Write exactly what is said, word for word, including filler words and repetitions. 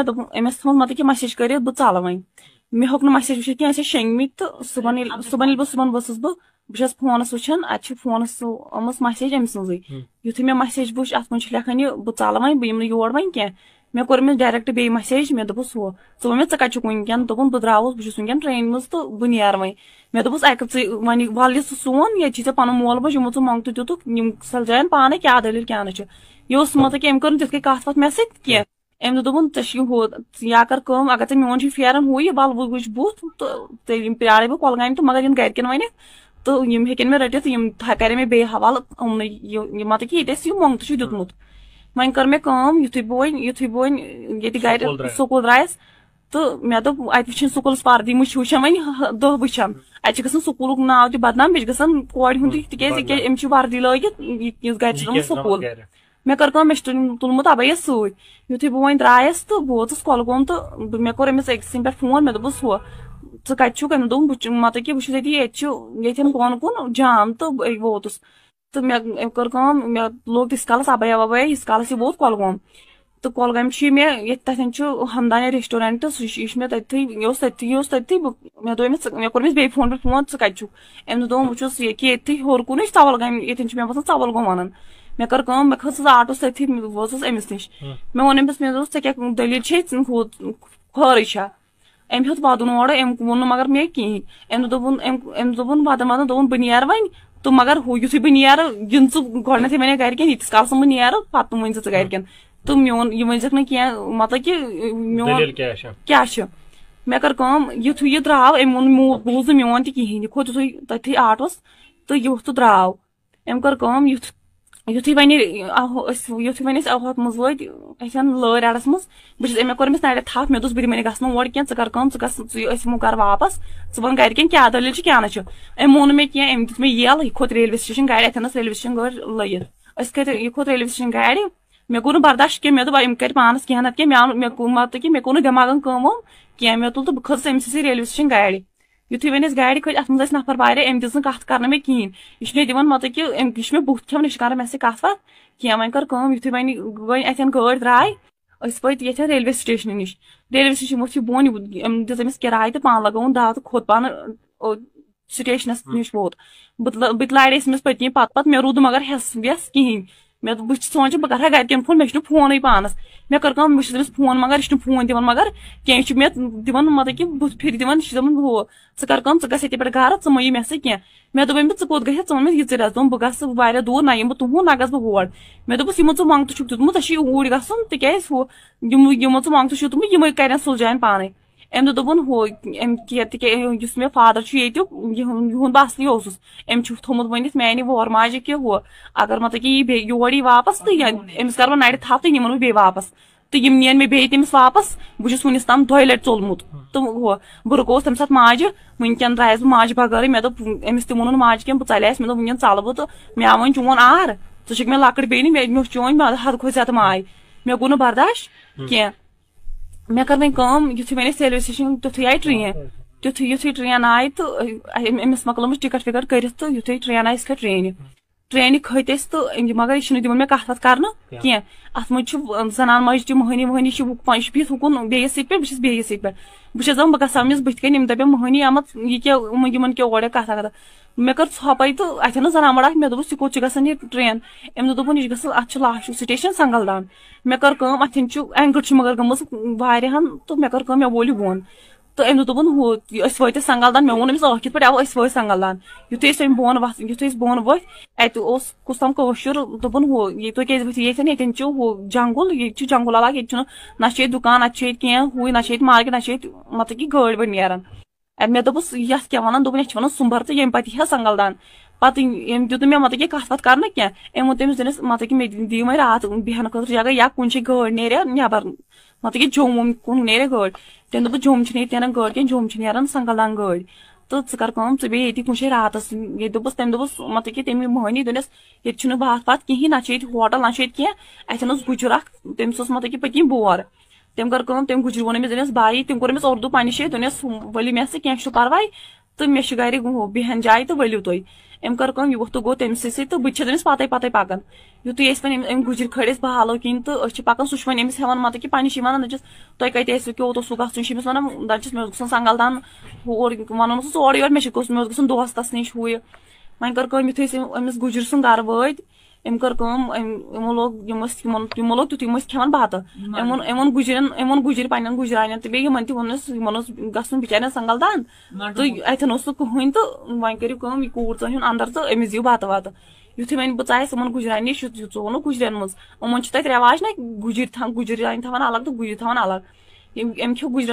دوٚپُن، أمۍ ٲس تھٲومٕژ مطلب کہِ مسیج کٔرِتھ، بہٕ ژَلہٕ وۄنۍ۔ مےٚ ہیوٚک نہٕ مسیج وٕچھِتھ کینٛہہ، أسۍ ٲسۍ شۄنٛگمٕتۍ تہٕ صُبحن ییٚلہِ، صُبحن ییٚلہِ بہٕ صُبحن ؤژھٕس بہٕ، بہٕ چھَس فونَس وٕچھان، اَتہِ چھِ فونَس سُہ آمٕژ مسیج أمۍ سٕنٛزٕے۔ یُتھُے مےٚ مسیج وٕچھ، اَتھ منٛز چھِ لیکھان یہِ، بہٕ ژَلہٕ وۄنۍ، بہٕ یِمہٕ نہٕ یور وۄنۍ کینٛہہ۔ مےٚ کوٚر أمِس ڈایریکٹ بیٚیہِ مسیج، مےٚ دوٚپُس، ہُہ، ژٕ وَن مےٚ، ژٕ کَتہِ چھُکھ وٕنکٮ۪ن؟ دوٚپُن، بہٕ درٛاوُس، بہٕ چھُس وٕنکٮ۪ن ٹرٛینہِ منٛز تہٕ بہٕ نیرٕ وۄنۍ۔ مےٚ دوٚپُس، اَکہِ ژٕ وۄنۍ وَل یہِ سُہ سون، ییٚتہِ چھُے ژےٚ پَنُن مول موج، یِمو ژٕ مۄنٛگتہٕ دیُتُکھ، یِم سَلجایَن پانَے کیٛاہ دٔلیٖل کیٛاہ نہٕ چھُ۔ یہِ اوس مطلب کہِ أمۍ کٔر نہٕ تِتھ کٔنۍ کَتھ وَتھ مےٚ سۭتۍ کینٛہہ۔ أمۍ دوٚپ، دوٚپُن، ژےٚ چھُے ہُہ، ژٕ یا کر کٲم، اگر ژےٚ میون چھُے پھیران ہُہ یہِ، وَل وۄنۍ وٕچھ بُتھ تہٕ تیٚلہِ یِم پیارے بہٕ کۄلگامہِ تہٕ مگر یِن گَرِکٮ۪ن وَنہِ تہٕ یِم ہیٚکن مےٚ رٔٹِتھ، یِم تھا-، کَرن مےٚ بیٚیہِ حوالہٕ یِمنٕے، یہِ، یہِ مطلب کہِ ییٚتہِ اَسہِ یہِ مۄنٛگتہٕ چھُ دیُتمُت۔ وۄنۍ کٔر مےٚ کٲم، یُتھُے بہٕ وۄنۍ، یُتھُے بہٕ وۄنۍ ییٚتہِ گرِ سکوٗل درٛایس۔ سکوٗل درٛایس تہٕ مےٚ دوٚپ، اَتہِ وٕچھِنۍ سکوٗلَس پَردٕ، یِم وٕچھ، وٕچھان وۄنۍ دَہ وٕچھان۔ اَتہِ چھِ گژھان سکوٗلُک ناو تہِ بدنام، بیٚیہِ چھِ گژھان کورِ ہُنٛد تہِ، تِکیٛازِ ییٚکیٛاہ أمِس چھِ وردی لٲگِتھ، یہِ، یہِ گژھِ یہِ تِم کیٛازِ سکوٗل۔ مےٚ کٔر کٲم، مےٚ چھُ تُل-، تُلمُت اَبَیَس سۭتۍ۔ یُتھُے بہٕ وۄنۍ درٛایَس تہٕ بہٕ وٲژٕس کۄلگوم تہٕ بہٕ، مےٚ کوٚر أمِس أکۍ سٕنٛدِ پٮ۪ٹھ فون، مےٚ دوٚپُس، ہُہ، ژٕ کَتہِ چھُکھ؟ أمۍ دوٚپ، بہٕ چھُ-، مطلب کہِ بہٕ چھُس ییٚتی، ییٚتہِ چھُ، ییٚتٮ۪ن کُن کُن جام تہٕ بہٕ ووتُس۔ تہٕ مےٚ، أمۍ کٔر کٲم، مےٚ لوگ تِس کالَس اَبَیا وَبَیا، یِس کالَس یہِ ووت کۄلگوم۔ تہٕ کۄلگامہِ چھُ یہِ مےٚ، ییٚتہِ تَتٮ۪ن چھُ ہمدانہِ restaurant، سُہ چھُ، یہِ چھُ مےٚ تٔتھی، یہِ اوس تٔتھی، یہِ اوس تٔتھی، بہٕ، مےٚ دوٚپ أمِس، مےٚ کوٚر أمِس بیٚیہِ فون پٮ۪ٹھ فون، ژٕ کَتہِ چھُکھ؟ أمۍ دوٚپ، دوٚپُن، بہٕ چھُس ییٚکیٛاہ ییٚتھی ہیوٚر کُنٕے، ژَوَل گامہِ، ییٚتٮ۪ن چھُ مےٚ باسان ژَوَل گوم وَنان۔ مےٚ کٔر کٲم، مےٚ کھٔژٕس آٹوٗ سۭتھی، بہٕ وٲژٕس أمِس نِش۔ مےٚ ووٚن أمِس، مےٚ دوٚپُس، ژےٚ کیٛاہ دٔلیٖل چھے؟ ژٕ ہُہ خٲرٕے چھا؟ أمۍ ہیوٚت وَدُن اورٕ، أمۍ ووٚن نہٕ مگر مےٚ کِہیٖنۍ۔ أمۍ دوٚپُن، أمۍ، أمۍ دوٚپُن وَدَن وَدَن، دوٚپُن، بہٕ نیرٕ وۄنۍ۔ تہٕ مگر ہُہ، یُتھُے بہٕ نیرٕ، یِنہٕ ژٕ گۄڈٕنٮ۪تھٕے وَنے گَرِکٮ۪ن، ییٖتِس کالَس نہٕ بہٕ نیرٕ، پَتہٕ ؤنۍ زِ ژٕ گَرِکٮ۪ن۔ تہٕ میون، یہِ ؤنۍ زِکھ نہٕ کینٛہہ، مطلب کہِ، میون دٔلیٖل کیٛاہ چھےٚ؟ کیٛاہ چھِ؟ مےٚ کٔر کٲم، یُتھُے یہِ درٛاو، أمۍ ووٚن، مو-، بوٗز نہٕ میون تہِ کِہیٖنۍ، یہِ کھوٚت یُتھُے تٔتھی آٹوَس تہٕ یہِ ووٚتھ تہٕ درٛاو۔ أمۍ کٔر کٲم، یُتھ، یُتھُے وۄنۍ یہِ، آہو، أسۍ، یُتھُے وۄنۍ أسۍ اَتھ منٛز وٲتۍ، أسۍ ہن لٲرۍ اَڈَس منٛز، بہٕ چھَس، أمۍ، مےٚ کوٚر أمِس نَرِ تھپھ، مےٚ دوٚپُس، بہٕ دِمَے نہٕ گژھنہٕ اورٕ کینٛہہ، ژٕ کر کٲم، ژٕ گژھ، ژٕ، أسۍ یِمو گرٕ واپس، ژٕ وَن گرِکٮ۪ن کیٛاہ دٔلیٖل چھِ، کیٛاہ نہٕ چھُ۔ أمۍ مون نہٕ مےٚ کینٛہہ، أمۍ دیُت مےٚ یَلہٕ، یہِ کھوٚت railway station گاڑِ، اَتھٮ۪ن ٲس railway station گٲڑۍ لٲگِتھ۔ أسۍ کھٔتۍ، یہِ کھوٚت railway station گاڑِ، مےٚ گوٚو نہٕ برداش کینٛہہ، مےٚ دوٚپ، أمۍ کَرِ پانَس کینٛہہ نَتہٕ کینٛہہ، مےٚ آو نہٕ، مےٚ کوٚر، مطلب کہِ مےٚ کوٚر نہٕ دٮ۪ماغَن کٲم وٲم کینٛہہ، مےٚ تُل تہٕ بہٕ کھٔژٕس أمۍ سٕے railway station گاڑِ۔ یُتھُے وۄنۍ أسۍ گاڑِ کھٔتۍ، اَتھ منٛز ٲسۍ نفر واریاہ، أمۍ دِژ نہٕ کَتھ کَرنہٕ مےٚ کِہیٖنۍ۔ یہِ چھُ مےٚ دِوان، مطلب کہِ أمۍ، یہِ چھُ مےٚ بُتھ کھٮ۪وان، یہِ چھُ کَران مےٚ سۭتۍ کَتھ وَتھ کینٛہہ۔ وۄنۍ کٔر کٲم، یُتھُے وۄنۍ، وۄنۍ اَتٮ۪ن گٲڑۍ درٛاے، أسۍ وٲتۍ ییٚتھٮ۪ن railway station نِش۔ Railway station ووٚتھ یہِ بۄن، یہِ، أمۍ دِژ أمِس کِراے تہٕ پانہٕ لگٲوُن دَو تہٕ کھوٚت پانہٕ، او، station نِش ووت۔ بہٕ تہِ لہ-، بہٕ تہِ لارے أمِس پٔتۍ کِنۍ پَتہٕ پَتہٕ، مےٚ روٗد نہٕ مگر ہٮ۪س وٮ۪س کِہیٖنۍ۔ مےٚ دوٚپ، بہٕ چھَس سونٛچان، بہٕ کَرٕ ہا گَرِکٮ۪ن فون، مےٚ چھُنہٕ فونٕے پانَس۔ مےٚ کٔر کٲم، بہٕ چھَس أمِس فون مگر، یہِ چھُنہٕ فون دِوان مگر کینٛہہ، یہِ چھُ مےٚ دِوان، مطلب کہِ، بُتھ پھِرِ دِوان، یہِ چھُ دَپان، ہُہ، ژٕ کَر کٲم، ژٕ گژھ ییٚتہِ پٮ۪ٹھ گَرٕ، ژٕ مہٕ یہِ مےٚ سۭتۍ کینٛہہ۔ مےٚ دوٚپ أمِس، ژٕ کوٚت گژھکھ؟ ژٕ وَن مےٚ یہِ ژٕ رَژھ۔ دوٚپُن، بہٕ گژھٕ واریاہ دوٗر، نہ یِمہٕ بہٕ تُہُنٛد، نہ گژھٕ بہٕ ہور۔ مےٚ دوٚپُس، یِمو ژٕ مۄنٛگتہٕ چھُکھ دیُتمُت، ژےٚ چھُے اوٗرۍ گژھُن، تِکیٛازِ ہُہ، یِم، یِمو ژٕ مۄنٛگتہٕ چھُکھ دیُتمُت، یِمَے کَرن سُلجھاوَن پانَے۔ أمۍ دوٚپ، دوٚپُن، ہُہ، أمۍ کہِ-، تِکیٛازِ یُس مےٚ father چھُ ییٚتیُک، یِہُنٛد، یِہُنٛد بہٕ اَصلی اوسُس، أمۍ چھُ تھوٚمُت ؤنِتھ میٛانہِ وورٕ ماجہِ کہِ ہُہ، اگر مطلب کہِ یہِ بیٚیہِ یور یی واپَس تہٕ یا أمِس کَرٕ بہٕ نَرِ تھپھ تہٕ نِمَن بہٕ بیٚیہِ واپَس۔ تہٕ یِم نِیَن مےٚ بیٚیہِ تٔمِس واپَس، بہٕ چھُس وُنِس تام دۄیہِ لَٹہِ ژوٚلمُت۔ تہٕ ہُہ، بہٕ رُکووُس تَمہِ ساتہٕ ماجہِ، وٕنکٮ۪ن درٛایَس بہٕ ماجہِ بغٲرٕے۔ مےٚ دوٚپ، أمِس تہِ ووٚنُن ماجہِ کینٛہہ، بہٕ ژَلییَس، مےٚ دوٚپ، وٕنکٮ۪ن ژَلہٕ بہٕ تہٕ مےٚ آو وۄنۍ چون آر، ژٕ چھَکھ مےٚ لۄکٕٹ بیٚنہِ، مےٚ، مےٚ اوس چون حد کھۄتہٕ زیادٕ ماے۔ مےٚ گوٚو نہٕ برداش کینٛہہ۔ مےٚ کٔر وۄنۍ کٲم، یُتھُے وۄنۍ أسۍ railway station، تیُتھُے آیہِ train۔ تیُتھُے، یُتھُے train آیہِ تہٕ، أ، أمۍ، أمِس مۄکلٲومٕژ ٹکٹ وکٹ کٔرِتھ تہٕ یُتھُے train آیہِ، أسۍ کھٔتۍ trainہِ۔ Trainہِ کھٔتۍ أسۍ تہٕ أمۍ، مگر یہِ چھُنہٕ دِوان مےٚ کَتھ وَتھ کَرنہٕ کینٛہہ۔ اَتھ منٛز چھُ زَنان ماجہِ تہِ، مٔہنی وٲنی چھِ، ہُہ پَ-، یہِ چھُ بِہِتھ ہُکُن بیٚیِس سیٖٹہِ پٮ۪ٹھ، بہٕ چھَس بیٚیِس سیٖٹہِ پٮ۪ٹھ۔ بہٕ چھَس دَپان، بہٕ گژھٕ ہا أمِس بٕتھِ کَنہِ، أمۍ دَپہِ مٔہنی، اَما یہِ کیٛاہ، یِمَن، یِمَن کیٛاہ اورٕ یورٕ کَتھا کَتھا۔ مےٚ کٔر ژھۄپَے تہٕ اَتھٮ۪ن ٲس زَنان مَڑاکھ، مےٚ دوٚپُس، یہِ کوٚت چھِ گژھان یہِ train؟ أمۍ دوٚپ، دوٚپُن، یہِ چھِ گژھان، اَتھ چھُ last station سنگلدان۔ مےٚ کٔر کٲم، اَتھٮ۪ن چھُ اینٛگٕر چھُ مگر گٔمٕژ واریاہَن تہٕ مےٚ کٔر کٲم، مےٚ وول یہِ بۄن۔ تہٕ أمۍ دوٚپ، دوٚپُن، ہُہ، یہِ أسۍ وٲتۍ سنگلدان۔ مےٚ ووٚن أمِس، ٲکھ کِتھ پٲٹھۍ آو؟ أسۍ وٲتۍ سنگلدان۔ یُتھُے أسۍ أمۍ بۄن وَس-، یُتھُے أسۍ بۄن ؤتھۍ، اَتہِ اوس کُس تام کٲشُر، دوٚپُن، ہُہ، یہِ تُہۍ کیٛازِ ؤتھِو ییٚتٮ۪ن؟ ییٚتٮ۪ن چھُ ہُہ جنگُل، ییٚتہِ چھُ جنگل علاقہٕ، ییٚتہِ چھُنہٕ، نہ چھُ ییٚتہِ دُکان، نہ چھُ ییٚتہِ کینٛہہ، ہُہ، نہ چھُ ییٚتہِ market، نہ چھُ ییٚتہِ مطلب کہِ گٲڑۍ وٲڑۍ نیران۔ اَدٕ مےٚ دوٚپُس، یَتھ کیٛاہ وَنان؟ دوٚپُن، یَتھ چھِ وَنان سُمبَر تہٕ ییٚمہِ پَتہٕ یی ہا سنگلدان۔ پَتہٕ أمۍ دیُت نہٕ مےٚ مطلب کہِ کَتھ وَتھ کَرنہٕ کینٛہہ۔ أمۍ ووٚن تٔمِس، دوٚپنَس، مطلب کہِ مےٚ دِ-، دِیِو وۄنۍ راتھ بیٚہنہٕ خٲطرٕ جگہ یا کُنہِ جایہِ گٲڑۍ نیرِ ہا نٮ۪بَر، مطلب کہِ جوٚم ووٚم کُن نیرِ ہا گٲڑۍ۔ تٔمۍ دوٚپُس، جوٚم چھِنہٕ ییٚتہِ نیران گٲڑۍ کینٛہہ، جوٚم چھِ نیران سنگلدان گٲڑۍ۔ تہٕ ژٕ کَر کٲم، ژٕ بیٚہہ ییٚتی کُنہِ جایہِ راتَس۔ ییٚتہِ دوٚپُس، تٔمۍ دوٚپُس، مطلب کہِ تٔمۍ مٔہنی، دوٚپنَس، ییٚتہِ چھُنہٕ باتھ پاتھ کِہیٖنۍ، نہ چھِ ییٚتہِ ہوٹل، نہ چھِ ییٚتہِ کینٛہہ۔ اَتھٮ۪ن اوس گُجُر اَکھ، تٔمِس اوس مطلب کہِ پٔتۍ کِنۍ بور۔ تٔمۍ کٔر کٲم، تٔمۍ گُجرِ ووٚن أمِس، دوٚپنَس، بایی، تٔمۍ کوٚر أمِس اُردو پنٛنہِ جایہِ، دوٚپنَس، ؤلِو مےٚ سۭتۍ، کینٛہہ چھُنہٕ پَرواے، تہٕ مےٚ چھُ گرِ ہُہ بیٚہن جاے تہٕ ؤلِو تُہۍ۔ أمۍ کٔر کٲم، یہِ ووٚتھ تہٕ گوٚو تٔمۍ سٕے سۭتۍ تہٕ بہٕ تہِ چھَس أمِس پَتَے پَتَے پَکان۔ یُتھُے أسۍ وۄنۍ أمۍ، أمۍ گُجِرۍ کھٲلۍ أسۍ بہالو کِنۍ تہٕ أسۍ چھِ پَکان، سُہ چھُ وۄنۍ أمِس ہٮ۪وان مَتہٕ کہِ پنٛنِس چھِ وَنان، دَپان چھِس، "تۄہہِ کَتہِ ٲسِوٕ کیوٚت اوسوٕ گژھُن؟" چھِ أمِس وَنان، دَپان چھِس، "مےٚ اوس گژھُن سنٛگَل دان، ہور وَنُن اوسُس اورٕ یورٕ، مےٚ چھِ گوٚژھ، مےٚ اوس گژھُن دوستَس نِش ہُہ یہِ۔" وۄنۍ کٔر کٲم، یُتھُے أسۍ أمِس گُجِرۍ سُنٛد گَرٕ وٲتۍ، أمۍ کٔر کٲم، أمۍ، یِمو لوگ، یِم ٲسۍ، یِمن، یِمو لوگ تیُتھ، یِم ٲسۍ کھٮ۪وان بَتہٕ۔ یِمن، یِمن گُجرٮ۪ن، یِمن گُجرۍ پننٮ۪ن گُجرانٮ۪ن تہٕ بیٚیہِ یِمن تہِ ووٚنُس، یِمن اوس گژھُن بِچارٮ۪ن سنٛگل دان۔ تہٕ اَتٮ۪ن اوس نہٕ کٕہٕنۍ، تہٕ وۄنۍ کٔرِو کٲم، یہِ کوٗر ژٲنۍ ہُن اندر تہٕ أمِس دِیِو بَتہٕ وَتہٕ۔ یُتھُے وۄنۍ بہٕ ژایَس یِمن گُجرٮ۪ن نِش، یُتھ، یُتھ ژوٚل نہٕ گُجرٮ۪ن منٛز۔ یِمن چھِ تَتہِ رٮ۪واج نہ، گُجِرۍ تھاوان، گُجرۍ تھاوان الگ تہٕ گُجرۍ تھاوان الگ۔ یِم، أمۍ کھیوٚو گُجرٮ۪ن